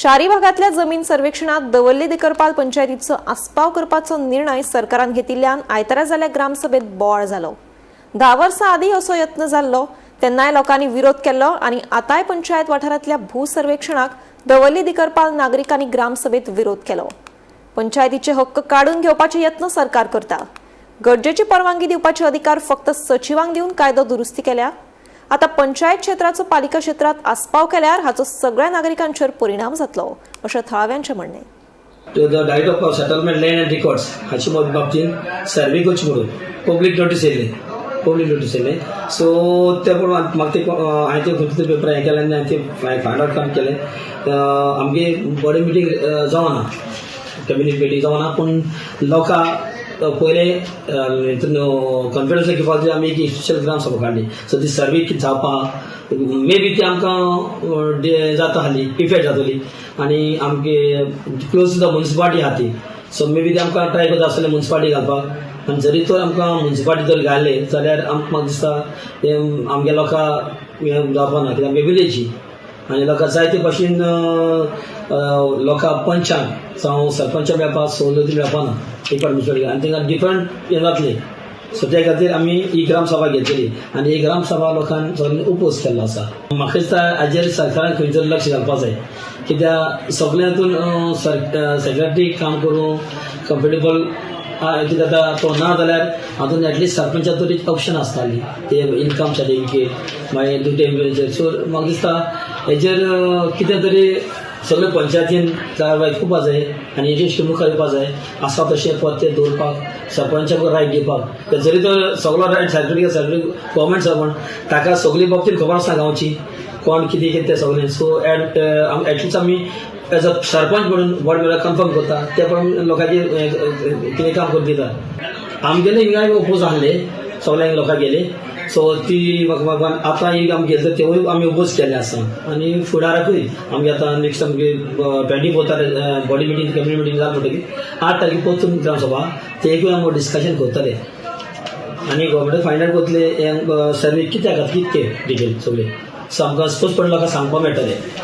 शारी भागातल्या जमीन सर्वेक्षणात दवर्ली दिकरपाल पंचायतीचो आस्पाव करपाचो निर्णय सरकारान घेतिल्ल्यान आयतारा जाल्ल्या ग्रामसभेत बोवाळ जालो. 10 वर्सां आदीं असो यत्न जाल्लो तेन्नाय लोकांनी विरोध केल्लो आनी आतांय पंचायत वाठारांतल्या भूसर्वेक्षणाक दवर्ली दिकरपाल नागरिकांनी ग्रामसभेत विरोध केलो. पंचायतीचे हक्क काडून घेवपाचे यत्न सरकार करता. गरजेची परवानगी दिवपाचे अधिकार फक्त सचिवांक दिवन कायदो दुरुस्ती केल्या. आता पंचायत क्षेत्राचो पालिका क्षेत्रात आस्पाव केल्यार हाचो सगळ्या नागरिकांचेर परिणाम जातलो अशें थळाव्यांचें म्हणणें. To the Director of Settlement Land and Records हाचे बाबतींत सर्वे करची म्हणून पब्लीक नोटीस येयल्ली, पब्लीक नोटीस येयली. सो ते प्रमाण म्हाका ते हांवें ते खंयचे तरी पेपर हें केलें आनी हांवें ते फायंड आवट काम केलें. आमगे बॉडी मिटींग जावना, कॅबिनेट मिटींग जावना, पूण लोकां पयले हितून कॉन्फिडन्स घेवपाक जाय. आमी एक स्पेशल ग्राम सभा काडली. सो ती सर्वे कितें जावपा मे बी ती आमकां जाता आसली, इफेक्ट जातली आनी आमगे क्लोज टू the municipality आहा ती. सो मे बी ती आमकां ट्राय करता आसतले मुन्सिपालिटी घालपाक. आनी जरी तर आमकां मुन्सिपालिटी जर घाले जाल्यार आमकां म्हाका दिसता तें आमगे लोकां हें जावपा ना, कित्याक आमगे विलेजी आनी लोकां जाय ते भाशेन लोकां पंचांक जावं सरपंचाक मेळपाक सवलती मेळपा ना एक फावट मुन्सिपालिटी आनी तांकां डिफरंट हें जातलें. सो त्या खातीर आमी ही ग्रामसभा घेतलेली आनी ही ग्रामसभा लोकांक सगळ्यांनी उपोज केल्लो आसा. म्हाका दिसता हाजेर सरकारान खंय तरी लक्ष घालपाक जाय, कित्याक सगळ्या हातून सेक्रेटरी काम करूं कम्फर्टेबल कितें जाता तो ना जाल्यार हातून एटलिस्ट सरपंचा तरी ऑप्शन आसताली ते इनकम सर्टिफिकेट, मागीर दुसरे. सो म्हाका दिसता हेजेर कितें तरी सगळे पंचायतीन कारवाय करपा जाय आनी हेजेर मुखार येवपा जाय. आसा तशें पद ते दवरपाक सरपंचाक रायट दिवपाक. जरी तर सगलो right secretary, secretary government servant, ताका सगळी बाबतीन खबर आसना गांवची कोण कितें कितें तें सगळें. सो एटलिस्ट आमी एज अ सरपंच म्हणून बोर्ड मेंबर कन्फर्म करता, ते प्रमाणे लोकांचे कितें काम करून दिता. आमगेले हिंगाय ओपोज आहले सगळ्यांक लोकां गेले. सो ती म्हाका आतां एक आमी गेले तेवूय आमी ओपोज केल्ले आसा. आनी फुडाराकूय आमगे आतां नेक्स्ट आमगे 24 बॉडी मिटींग, कॅबिनेट मिटींग जाल म्हणटकीर 8 तारखे परतून ग्रामसभा, ते एकूय आमी डिस्कशन करतले आनी गव्हर्मेंट फायंड आउट करतले हें सर्वे कित्याक कितें डिटेल सगळें. सो आमकां स्पश्टपणे लोकांक सांगपाक मेळटलें.